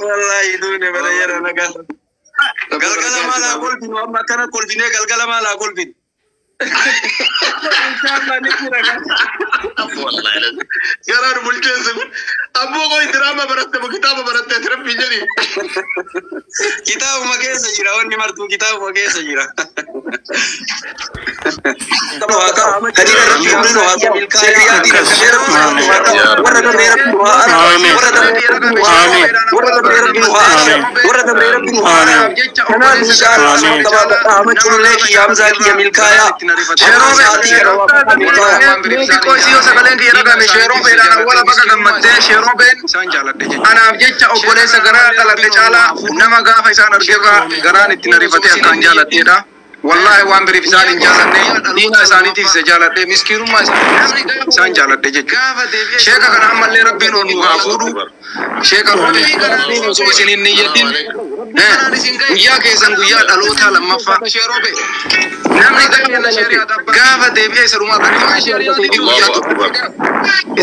Wallaahi duune bara jara nagaa. Galgala maalaa kolfinu amma akkana kolfinee galgala maalaa kolfinu. Inshallah ni jira kan. Garaan bulcheessu kun abboo koo diraama baratte moo kitaaba baratte ati rabbii jedhi. Kitaabuma keessa jira wanni martuu kitaabuma keessa jira. Xiqqoo sagaleen kiyya dhagame sheeroo beedhaan awwala bakka gammaddee sheeroo been anaaf jecha obboleessa garaa dhaladhe caalaa nama gaafa isaan argeerraa garaan ittiin ariifatee akkaan jaaladheedha. Wallaahi waan biriif isaan hin jaaladhe, diina isaaniitiif isa jaaladhe, miskiinummaa isaan jaaladhe jechuudha. Sheeka kana ammallee rabbiin ol nu haa fuudhu. Sheeka rabbiin osoo isin hin niyyatin guyyaa keessan guyyaa dhalootaa lammaffaa. Namni gaafa deebi'ee isa dhumaa guyyaa tokko.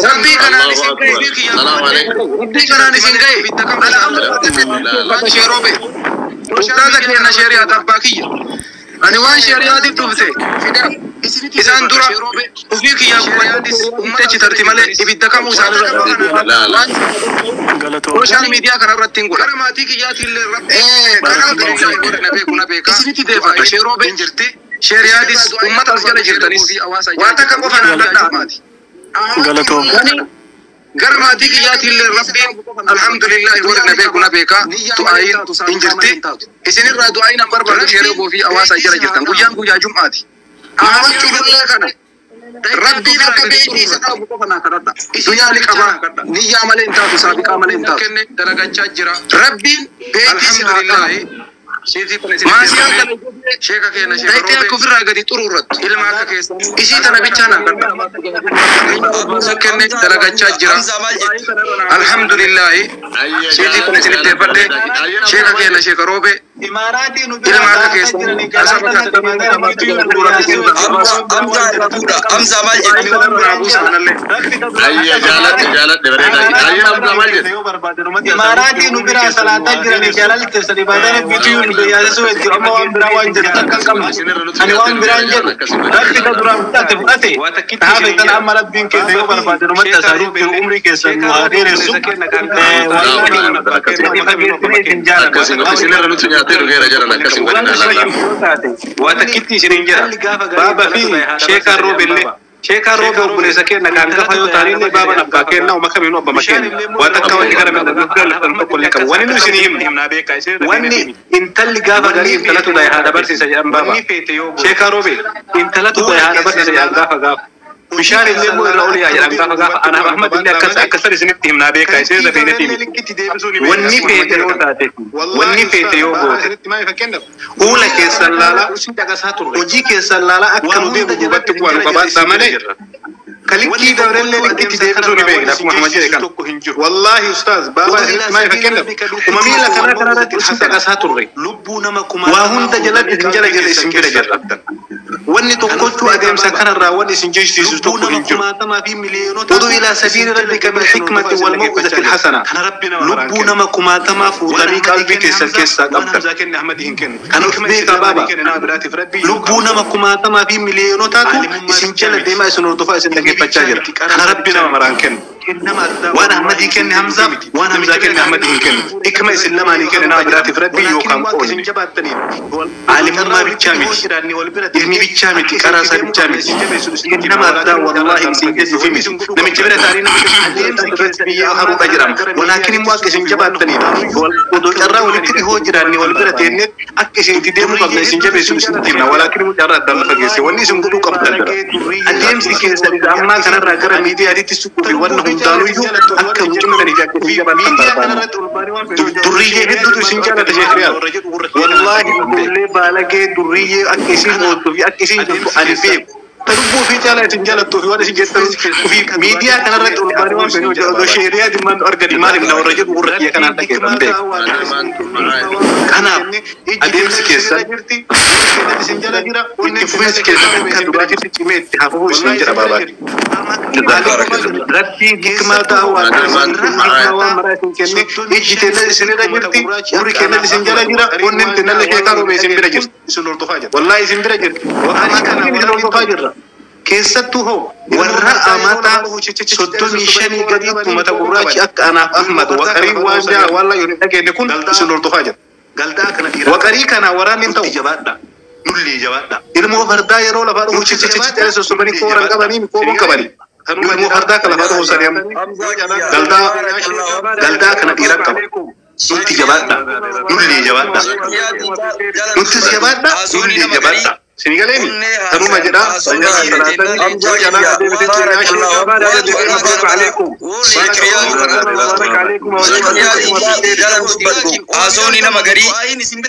Rabbii kanaan isin ga'e. Rabbii kanaan isin ga'e. Sheeroo bee. Ustaaza keenya sheeriyaa abbaa kiyya. Ani waan sheeriyaatiif dhufte isaan dura ofii kiyyaa gubbaattis ummata tarti malee ibidda kamuu isaan irra sooshaal miidiyaa kana irratti hin godha. Gara maatii kiyyaatiin illee rabbi na beeku na beeka. Isinitti deeffadha sheeroo bee jirti. Sheeriyaatis ummata as jala jirtanis waan takka qofa naan dadhaamaati. Galatoom. Gara maatii kiyyaatiin illee rabbiin alhamdulillahi warri na beeku na beeka du'aayin hin jirti. Isinirraa du'aayin an barbaadu sheeroo fi hawaasa jala jirtan guyyaan guyyaa jum'aati. Ahmad culullee kana rabbiin akka beekii isa qabu qofa naa kadhadha. Dunyaa ni qabaa niyyaa malee hin taatu saabiqaa malee hin taatu. Dalagachaa jira. Rabbiin beekii si haa qabu. Maasiyaan kana Sheeka keenya sheeka dayitee akka ofirraa gadi xuruurrattu. Ilma akka keessa Isii tana bichaa naa kadhadha. Kenne dalagachaa jira. Alhamdulillahi siitii kana isinitti deeffadhe sheeka keenya sheeka roobe ilma akka keessa asaba kan Hamza maal jettu? Ayya jaaladhe jaaladhe bareedaa. Ayya Hamza maal jettu? Imaaraatiin nu biraa salaataa jiranii jaalalli teessan ibaadaa rabbiitu nu yaasisuu hedduu amma waan biraa waan jedhu takka hin qabne. Ani waan biraa hin jedhu. Rabbi ka duraan fudhate fudhate. Hafe tan amma rabbiin keessa yoo barbaade numatti asaa jiru umrii keessan nu haa dheeressu. Isinirra nuti nyaatee dhufeera jedhan akkasin godhina laata. Waa takkitti isiniin jira. Baaba fi sheekaan roobellee. Sheekaan roobe obboleessa keenya kan gafa yoo ta'an inni baaban abbaa keenya uma kamiinuu abbama keenya. Waa takka wanti gara miidhagina laftan tokko illee qabu. Wanni nu isinii himne. Wanni intalli gaafa garii intalatu dha haadha barsiisa jedhan baaba. Sheekaan roobe intalatu dha haadha barsiisa jedhan gaafa gaafa. Bishaan illee immoo irra ol yaa jedhan gaafa gaafa. Anaaf Ahmad illee akkas akkasan isinitti himnaa beekaa isin irra beenetii miti. Wanni feete yoo taate wanni feete yoo goote fuula keessan laalaa hojii keessan laalaa akka nu deemu duubatti bu'aa nu qabaadhaa malee kalikkii dabrellee likkitti deebisuu ni beekna akkuma Ahmad jedhe kana. Wallaahi ustaaz baabaa isinitti maal fakkeenyaaf Uma miila kanaa kanarratti isin dhaqasaa turre. Waa hunda jalatti isin jala jala isin bira jirra. Wanni tokkochuu adeemsa kanarraa wanni isin jechisiisu tokko hin jiru. Uduu ilaa sabiili rabbika bilhikmati wal maw'izati alhasana. Lubbuu nama kumaatamaa fuutanii qalbii keessan keessaa qabdan. Kan of beekaa baaba. Lubbuu nama kumaatamaa fi miliyoonotaatu isin jala deemaa isin hordofaa isin dhaggeeffachaa jira. Kana rabbi nama maraan kennu. Waan Ahmadii kenne Hamzaaf, waan Hamzaa kenne Ahmadii hin kennu. Hikma isin lamaanii kenne nama biraatiif rabbi yookaan qoodne. Aalimummaa bichaa miti. Ilmi bichaa miti. Qaraasaa bichaa miti. Nama addaa wallaahi isin kennuufi miti. Namicha bira taa'anii namicha irratti biyya haruudha jedhama. Walaakin immoo akka isin jabaattaniif odoo carraa walitti dhihoo jiraanne wal bira teennee akka isin itti deemuu qabna isin jabeessu isin himna. Walaakin immoo carraa addaan lafa geesse wanni isin godhuu qabdan. Adeemsi keessan ammaa kanarraa gara miidiyaatitti suquu fi wanna hundaanuyyuu akka nu cimtanii fi akka isin jabaattan barbaanna. Durriyyee hedduutu isin jaalata Sheekh Riyaad. Wallaahi ijoollee baalagee durriyyee akka isin ooltuu fi akka isin jirtu ani beeku. Lubbuu fi caalaa isin jaalattuu fi waan isin jettan ofii miidiyaa kanarratti ol baanii waan fedhu hojjetu sheeriyaa dhimmaan argani maaliif na warra jedhu gurra kiyya kanaan dhageeffan beeku. Kanaaf adeemsi keessan itti fufiinsi keessan akka duraatitti cimee itti hafuu isin jedha baabaati. Rabbiin hikmaa ta'aa waan maraa isin kenne ijji teellee isinirra jirti gurri keenya isin jala jira onneen teellee keekaa roobee isin bira jirti. Wallaahi isin bira jirti. Isin hordofaa jirra. Keessattuu hoo warra amata 35 gadiitti mata gurraachi akka anaaf Ahmad waqarii waan jaa waan layyoo hin dhageenye kun isin hordofaa jira. Waqarii kana waraanni hin ta'u. Ilmoo fardaa yeroo lafaa dhufu ciccicciccee sossobanii kooran qabanii koobon qabanii. Ilmoo fardaa kan lafaa dhufu sanii amma galdaa kana dhiiran qaba. Nutti jabaadha. Nullee jabaadha. Nuttis jabaadha. Nullee jabaadha. Sinigalee tanuma jedha. Haasawni nama garii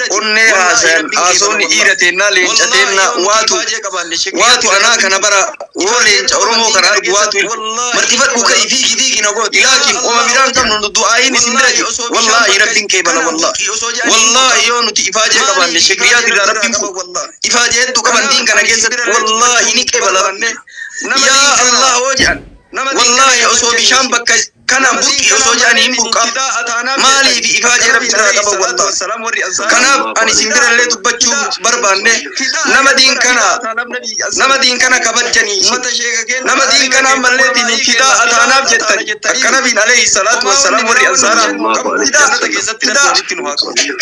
onnee haasayan haasawni dhiira teennaa leenca teennaa waatu waatu anaa kana bara woo leenca Oromoo kana argu waatu martifadhu ka'i fiigi fiigi na gooti laakiin oma biraan qabnu du'aayin isin bira jiru wallaahi rabbiin kee bana wallaahi wallaahi yoo nuti ifaajee qabaanne shekriyaa irraa rabbiin ifaajee hedduu qaban diin kana keessatti wallaahi ni qeebala yaa Allah hoo jedhan wallaahi osoo bishaan bakka kanaan burqi osoo jedhanii hin burqaaf maaliif ifaajee rabbi irraa qaban wallaahi kanaaf ani isin birallee dubbachuu barbaanne nama diin kana kabajanii nama diin kana ammalleetiin fidaa ataanaaf jettan akka nabiin alayhi salaatu wassalaam warri ansaaraa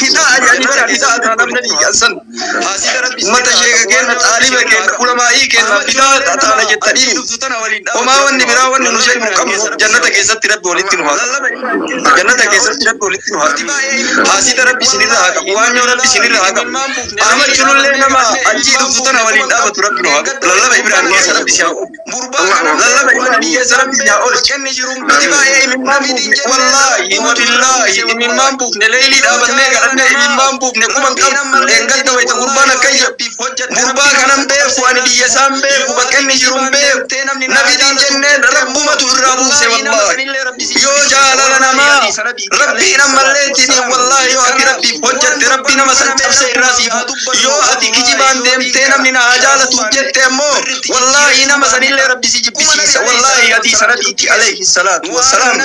fidaa jedhanii bara fidaa ataanaaf nabii san ummata sheeka kenna xaaliba kenna ulamaa'ii kenna fidaa ataana jettanii homaa wanni biraa wanni nu jennu qabnu jannata keessatti rabbi walitti nu haa jannata keessatti rabbi walitti nu haa haasida rabbi isinirra haa qabu waanyoo rabbi isinirra haa qabu ahmad culullee nama achii dhuftu tana waliin dhaabatu rabbi nu haa qabu lallaba ibrahim keessa rabbi si haa oolchu lallaba ibrahim keessa rabbi si haa oolchu nuti baay'ee imimmaan buufne wallaahi wabillaahi imimmaan buufne leelii dhaabannee kadhannee imimmaan buufne quban qabnu eengadda wayita gurbaan akkayya gurbaa kanan beeku ani biyya isaan beeku bakka inni jiru hin beeku nabitiin jenneen rabbumatu irraa buuse wallaahi yoo jaalala namaa rabbiin ammallee ittiin wallaahi yoo ati rabbiif hojjette rabbi nama san cabse irraa siif yoo ati kijibaan deemtee namni na haa jaalatuuf jette ammoo wallaahi nama sanillee rabbi si jibbisiisa wallaahi ati sanabiiti alayhi salaatu wassalaam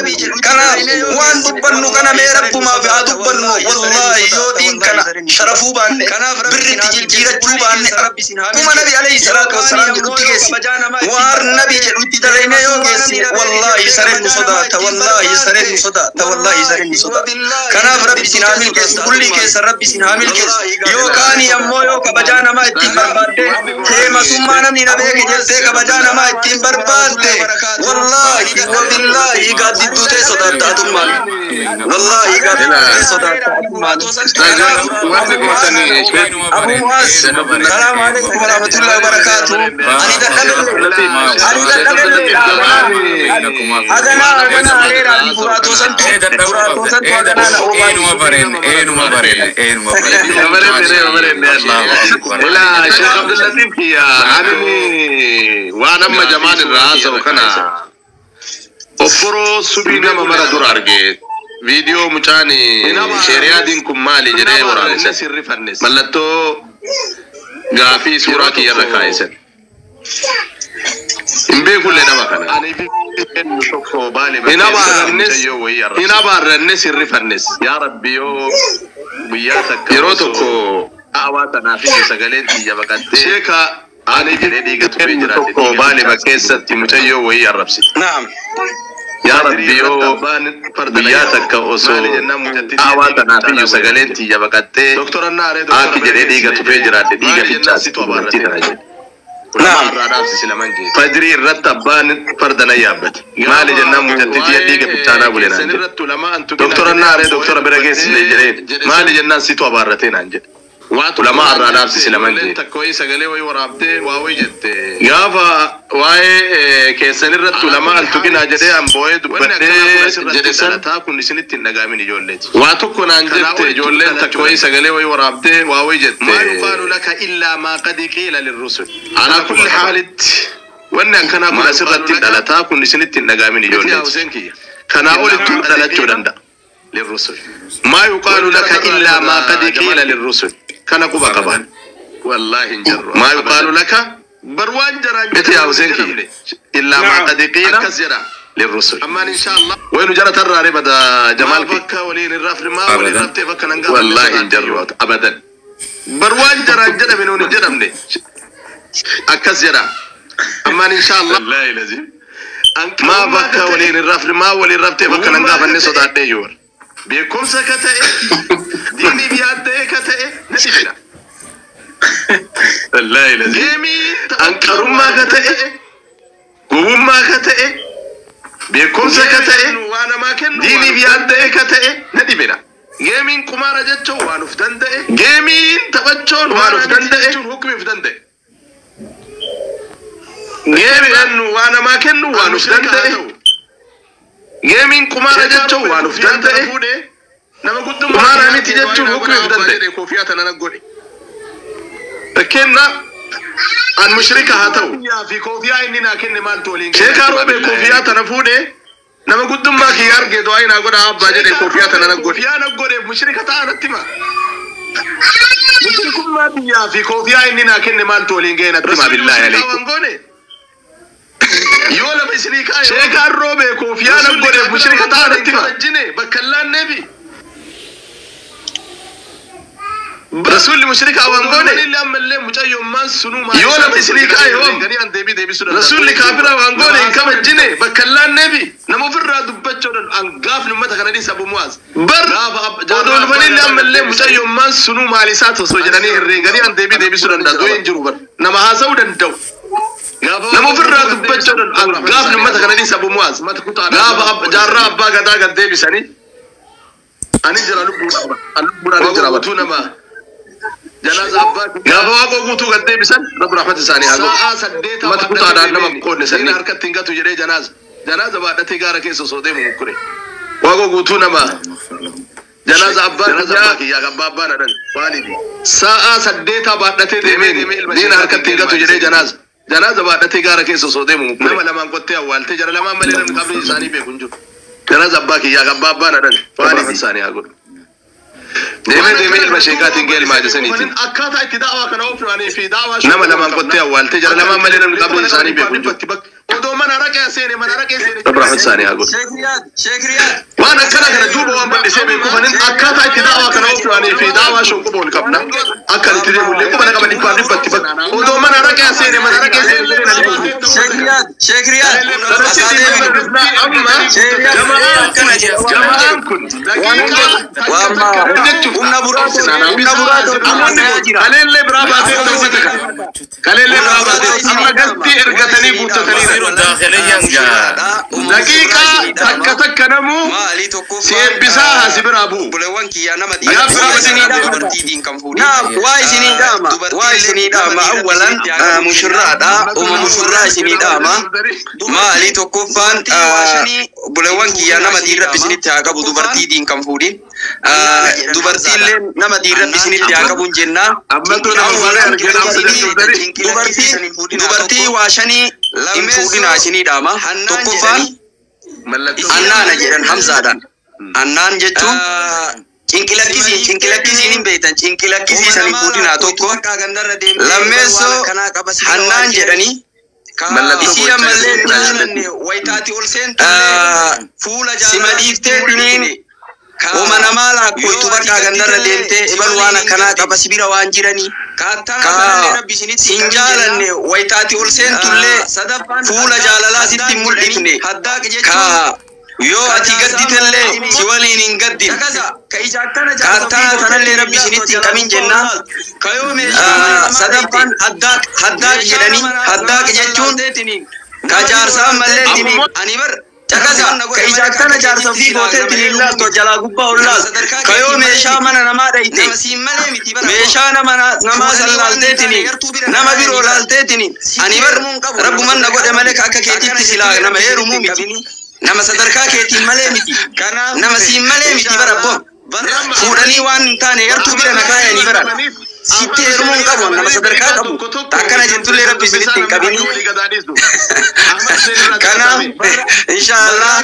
kanaaf waan dubbannu kana mee rabbumaaf haa dubbannu wallaahi yoo diin kana sharafuu baanne birritti jijjiirachuu baanne akkuma nabi alayhi salaatu wassalaam jedhutti geessi waan nabi jedhutti dalaynee yoo geessine wallaahi sareen nu sodaata wallaahi sareen nu sodaata wallaahi sareen nu sodaata kanaaf rabbi isin haa milkeessu kullii keessan rabbi isin haa milkeessu yoo kaanii ammoo yoo kabajaa namaa ittiin barbaadde teemasummaa namni na beeke jettee kabajaa namaa ittiin barbaadde wallaahi wabillaahi gaaddidduu ta'e sodaatta atummaan wallaahi gaaddidduu ta'e sodaatta atummaan Abu Muaz salaamu alaikum warahmatullahi wabarakatuh ani dadhabelle ani dadhabelle haganaa haganaa areeraa fi furaatoo santu furaatoo santu haganaa na oofaa Eenuma bareen eenuma bareen. Ila Sheekh Abdullatif kiyya ani waan amma jamaan irraa haasa'u kana obboroo subii nama mara dura arge viidiyoo mucaan sheeriyaadiin kun maali jedhee waraabise mallattoo gaafii suuraa kiyyarra kaa'isan. Hin beekullee nama kana. Hin abaarrannes hin rifannes. Yeroo tokko sheeka ani tokko baale keessatti mucayyoo wayii arrabse. Naam. Yaa Rabbi yoo guyyaa takka osoo haawaa tanaaf iyyuu sagaleen tiyya baqattee haati jedhee dhiiga tufee jiraadhe dhiiga fichaasi dubartii tana jedhe. Naam. Fajrii irratti abbaan farda na yaabbate. Maali jennaan mucattii tiyya dhiiga fichaanaa bule naan jedhe. Doktora naaree doktora bira geessine jedhee maali jennaan situ abaarratee naan jedhe. Ulamaa irraa dhaabsisi laman jee. Gaafa waa'ee keessan irratti ulamaa al tuqinaa jedhee an boo'ee dubbadhee jedhe san waa tokko naan jette ijoolleen takka wayii sagalee wayii waraabdee waa wayii jette. Alaa kulli haalitti wanni akkanaa kun asirratti hin dhalataa kun isinitti hin dhagaamin ijoolleeti. Kanaa olittuu dhalachuu danda'a. Maa yuqaalu laka illaa maa qad qiila lirrusul. Kana quba qabaan. Maa yuqaalu laka miti yaa Huseen kiyya. Illaa maa qad qiila lirrusul. Waynu jara tarraare bada Jamaal kiyya. Wallaahi hin jarru abadan. Bar waan jaraan jedhame nuun hin jedhamne. Akkas jedha. Ammaan inshaallah. Maa bakka waliin hin rafne maa waliin raftee bakka nan gaafanne sodaadhee jiru. Beekumsa ka ta'e diinii biyyaa ta'e ka ta'e na dhibina. Anqarummaa ka ta'e gowwummaa ka ta'e beekumsa ka ta'e diinii biyyaa ta'e ka ta'e na dhibina. Geemiin qumaara jechuun waan of danda'e. Geemiin taphachuun waan of danda'e. Hukmi of danda'e. Geemiin waa namaa kennu waan of danda'e. Geemiin qumaara jechuun waan of danda'e. Qumaara miti jechuun hukmi of danda'e. Fakkeenyaaf an mushrika haa ta'u. Sheekaa roobee koofiyaa tana fuudhee nama guddummaa kiyya argee du'aa naa godha abbaa jedhee koofiyaa tana na godhe. Koofiyaa na godheef mushrika ta'a natti hima. Mushrikummaa biyyaa fi koofiyaa inni naa kenne maaltu waliin ga'e natti hima billaahi aleekum. Yoo lama isinii kaa'e. Sheekaan roobee koofiyaa na godheef mushrika ta'a natti hima. Bakka hin laanneefi. Rasuulli mushrika waan goone. Yoo lama isinii kaa'e hoom. Rasuulli kaafira waan goone hin kabajjine bakka hin laanneefi. Nama ofirraa dubbachuu danda'u an gaafni uummata kana dhiisa Abu Mu'aaz. Bar odoo dhufanillee ammallee mucayyummaan sunuu maal isaa osoo jedhanii herreeganii an deebii deebisuu danda'a. Du'ee hin jiru bar. Nama haasa'uu danda'u. Nama ofirraa dubbachuu danda'u an gaafni uummata kana dhiisa Abu Mu'aaz. Gaafa jaarraa abbaa gadaa gad deebisanii. Ani jira lubbuudhaan an lubbuudhaan jira bar. Nama. Gaafa waaqoo guutuu gad deebisan rabbi rahmata isaanii haa godhu. Mata kutaadhaan nama qoodne sanii harkatti hin gatu jedhee janaaza. Janaaza baadhatee gaara keessa osoo deemu mukkure. Waaqoo guutuu nama janaaza abbaa kiyyaa abbaa abbaa na dhale waalidi. Sa'a 8 baadhatee deemee diina harkatti hin gatu jedhee janaaza. Janaaza baadhatee gaara keessa osoo deemu mukkure. Nama lamaan qottee awwaaltee jara lamaan malee namni qabrii isaanii beeku hin jiru. Janaaza abbaa kiyyaa abbaa abbaa na dhale waalidi isaanii haa godhu. Deemee deemee ilma sheekaatiin ga'e ilmaa jasaniitiin. Akkaataa itti daawaa kana oofnanii fi daawaa nama lamaan qottee awwaaltee jara lamaan malee namni qabrii isaanii beeku hin jiru. Odoo mana raqee seene mana raqee seene. Rabbi rahmata isaanii haa godhu. Waan akkana kana duuba waan bal'isee beekuufanin akkaataa itti daawaa kana oofnanii fi daawaa shonquba ol qabna. Akka itti deemullee quba qaba dhibbaaf dhibbatti bakka. Odoo mana raqee seene mana raqee seene. Sheekriyaad Amma jama'aan kun humna buraatoo kaleellee biraa baatee ta'uu kaleellee biraa baatee amma gastii ergatanii guuttatanii daqiiqaa takka takka namuu si eebbisaa haa si biraa bu'u. Waa isinii dhaama waa isinii dhaama awwalan mushurraadha uma mushurraa isinii dhaama maali tokkoffaan obboleewwan kiyyaa nama dhiirratti isinitti haa qabu dubartii diin kan fuudhin dubartiillee nama dhiirratti isinitti haa qabuun jennaa dubartii waa shanii hin fuudhinaa isinii dhaama tokkoffaan annaana jedhan hamzaadhaan annaan jechuun cinqilakkisiin hin beektan cinqilakkisii san hin fuudhinaa tokko lammeessoo hannaan jedhanii isii ammallee sima dhiiftee tiniin Oma namaa laakkoytu bakka gandarra deemtee ebal waan akkanaa qaba sibira waan jiranii sin jaalanne wayitaati ol seentullee fuula jaalalaa sitti hin mul'ifne ka yoo ati gadditellee si waliin hin gaddin kaattana tanallee rabbi isinitti hin qabin jenna sadaffaan haddaaq jedhanii haddaaq jechuun ka jaarsaan mallee ani bar Caqasa ka ija akkana jaarsa ofii gooteetiin hin laaltu jalaa gubbaa ol laaltu. Ka yoo meeshaa mana namaa dhayite meeshaa nama namaa san laalteetiin nama biroo laalteetiin ani bar rabbuman na godhe malee ka akka keetitti silaa nama heerumuu miti. Nama sadarkaa keetiin malee miti. Nama siin malee miti bara abboo. Fuudhanii waan hin taane yartuu bira na kaayanii bara. Sitti heerumuu hin qabu nama sadarkaa qabu. Akkana jettullee rabbi isinitti hin qabini. Kanaaf inshaallah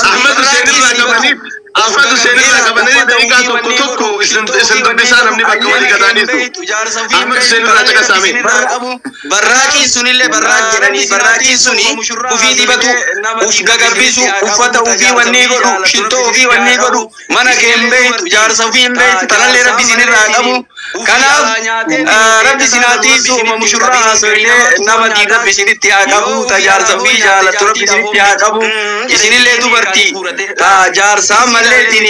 Ahmad Hussein irraa qabaniif Ahmad Hussein irraa qabanii daqiiqaa tokko tokko isin dubbisaa namni bakka walii gadaaniitu. Ahmad Hussein irraa caqasaame. Barraaqiin sunillee barraaq jedhanii barraaqiin suni ufii dibatu, uf gagabbisu, uffata ufii wanni godhu, shittoo ufii wanni godhu, mana kee hin beeytu, jaarsa ufii hin beeytu, tanallee rabbi isinirraa qabu. Kanaaf rabbi isin haa tiisu, uma mushurraa haasoillee nama diin rabbi isinitti haa qabu, ta jaarsa ufii jaalattu rabbi isinitti haa qabu. Isinillee dubartii ta jaarsaa malleetiin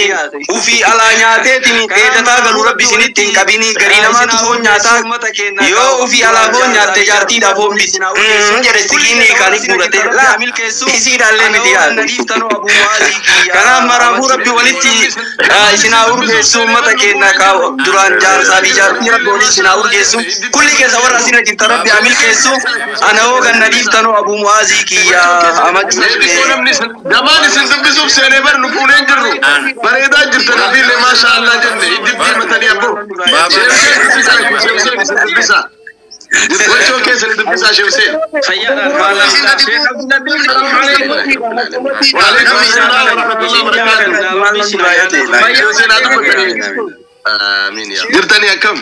ufii alaa nyaateetiin dheedataa galu rabbi isinitti hin qabini garii namaatu foon nyaataa yoo ufii alaa foon nyaatte jaartiidhaa foon biti jedhe sikiinni kaanii guurate laa isiidhaallee miti yaadu. Kanaaf maraafuu rabbi walitti isin haa urgeessu uummata keenya duraan jaarsaa fi jaartii rabbi walii isin haa urgeessu kulli keessa warra asirra jirtan rabbi haa milkeessu ana hoo kan na dhiiftanoo Abuu Mu'aazii kiyya amachuu. Jamaan isin dubbisuuf seenee bar nu fuunee hin jirru. Bareedaa jirtan abiillee maasha Allah jenne hiddi matanii abboo. Sheemseen dubbisaa sheemseen isin dubbisaa. Gochoo keessa ni dubbisaa sheemseen. Waalaikum salaam wa rahmatullahi wa barakaatuh. Sheemseen haa dubbatanii. Amiin yaa. Jirtanii akkam?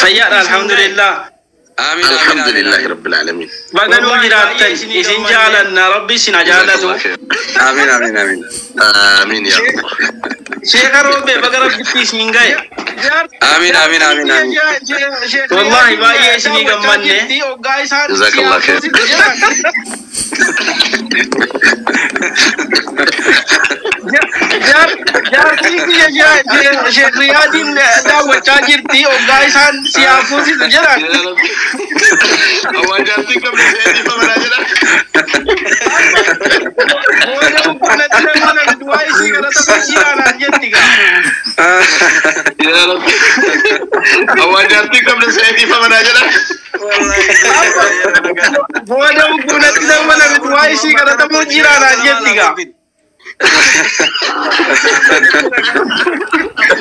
Fayyaadha alhamdulillah. Alhamdulillahi rabbil alamin. Baga nuu jiraattan isin jaalanna rabbi isin haa jaalatu. Amiin amiin amiin. Amiin yaa Allah. Sheeka Roobee baga rabbitti isin gahe. Amiin amiin amiin amiin. Wallahi baay'ee isinii gammanne. Jazakallah khair. Jaartii biyya Sheekh Riyaadiin daawwachaa jirti hoggaa isaan si hafuusisu jedhan. Awwaa jaartii qabne seetii famanaa jedha. Booda bukkunatti nama du'aa isii kadhata fayyadaanaan jetti gaa. Yaa Rabbi. Awwaa jaartii qabne seetii famanaa jedha. Booda bukkunatti nama du'aa isii kadhata murjiiraanaan jetti gaa.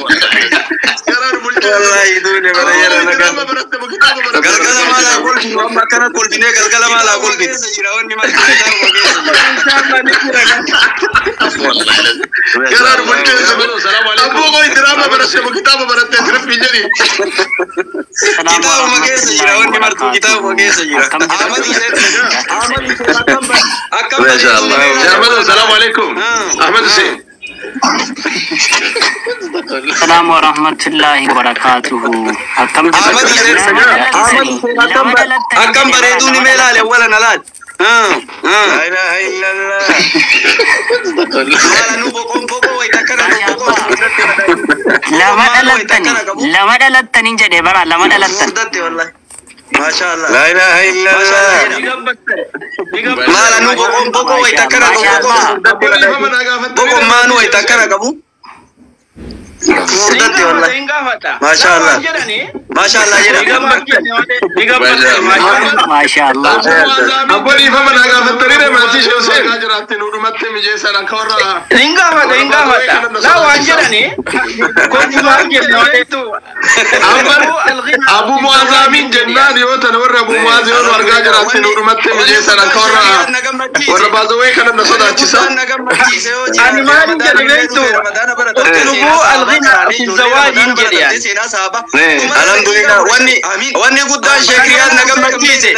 Garaan bulchee. Wallahi duune bara yeroo nagaa. Galgala maalaa kolfinu amma akkana kolfinee galgala maalaa kolfinu. Garaan bulchee. Abboo koo diraama baratte moo kitaaba baratte asirratti jedhi. Kitaabuma keessa jira wanni martuu kitaabuma keessa jira. Akkam Masha Allah. Ahmad, assalamu alaikum. Ahmad Hussein. Assalamu warahmatullahi wabarakatuhu. Akkam Ahmad Hussein akkam bareeduu ni meelaale wala na laal. La ilaha illallah. Maala nu boqoon boqoo wayita akkana boqoo. Lama dhalattani lama dhalattani jedhe bara lama dhalattan. Furdatte wallahi. Masha Allah. La ilaha illallah. Maala nu boqoon boqoo wayita akkana qabu. Boqoon maanu wayita akkana qabu. Furdatte wallahi. Masha Allah. Masha Allah jedha. Masha Allah. Abboo dhiifama naa gaafattanii deemaa Sheemseen. Jiraatti nu dhumatti mijeessan akka warra. Hin gaafata hin gaafata. Laa waan jedhani kolfumaan jenne Abu Mu'azaamiin jennaan yoo tana warra Abu Mu'aaz yoo nu argaa jiraatti nu dhumatti mijeessan akka warra warra baazawee kana na sodaachisa. Ani maalin jedhe beektu utlubuu alghina fi zawaajiin jedhe ani. Alhamdulillah wanni guddaan Sheekh Riyaad na gammachiise.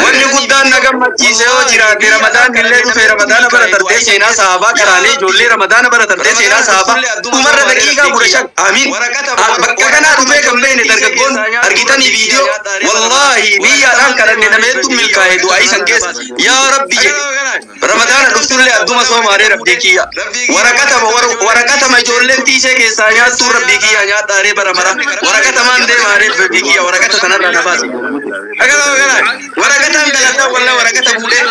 Wanni guddaan na gammachiise yoo jiraate Ramadaan illee dhufe Ramadaana bara tartee seenaa sahabaa karaalee ijoollee Ramadaana bara tartee seenaa sahabaa dhumarra daqiiqaa 15 amiin bakka kanaa dhufee kan beekne dargaggoon argitanii viidiyoo wallaahi biyyaadhaan kadhanne nama hedduu milkaa'e du'aa isan keessa yaa rabbi jedhe Ramadaana dhuftullee adduma soomaaree rabbii kiyya waraqatama ijoolleen tiisee keessaa nyaattuu rabbii kiyya nyaadhaaree bara mara waraqatamaan deemaaree rabbii kiyya waraqata sanarraa na baase. Waraqataan dalagaa walla waraqata fuudhee